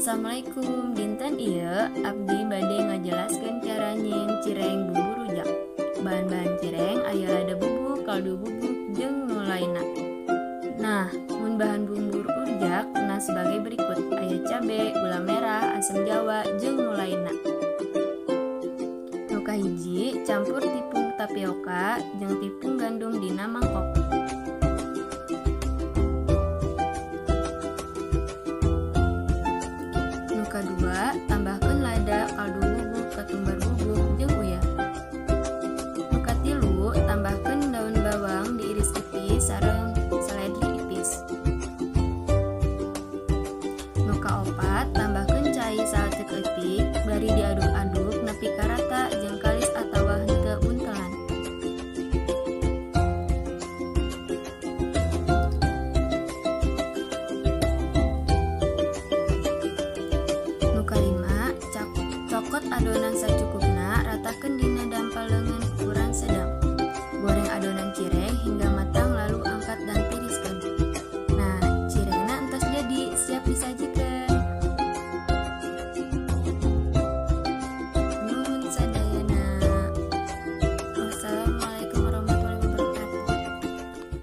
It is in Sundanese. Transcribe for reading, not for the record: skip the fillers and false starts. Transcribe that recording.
Assalamualaikum, dinten ieu abdi bade ngajelaskeun cara nyieun cireng bumbu rujak. Bahan-bahan cireng aya lada bubuk, kaldu bubuk, jeung nu lainna. Nah, mun bahan bumbu rujak nah sebagai berikut: aya cabe, gula merah, asam jawa, jeung nu lainna. Nu kahiji, campur tipung tapioka jeung tipung gandum dina mangkok. Nu kadua, tambahkeun lada, kaldu bubuk, ketumbar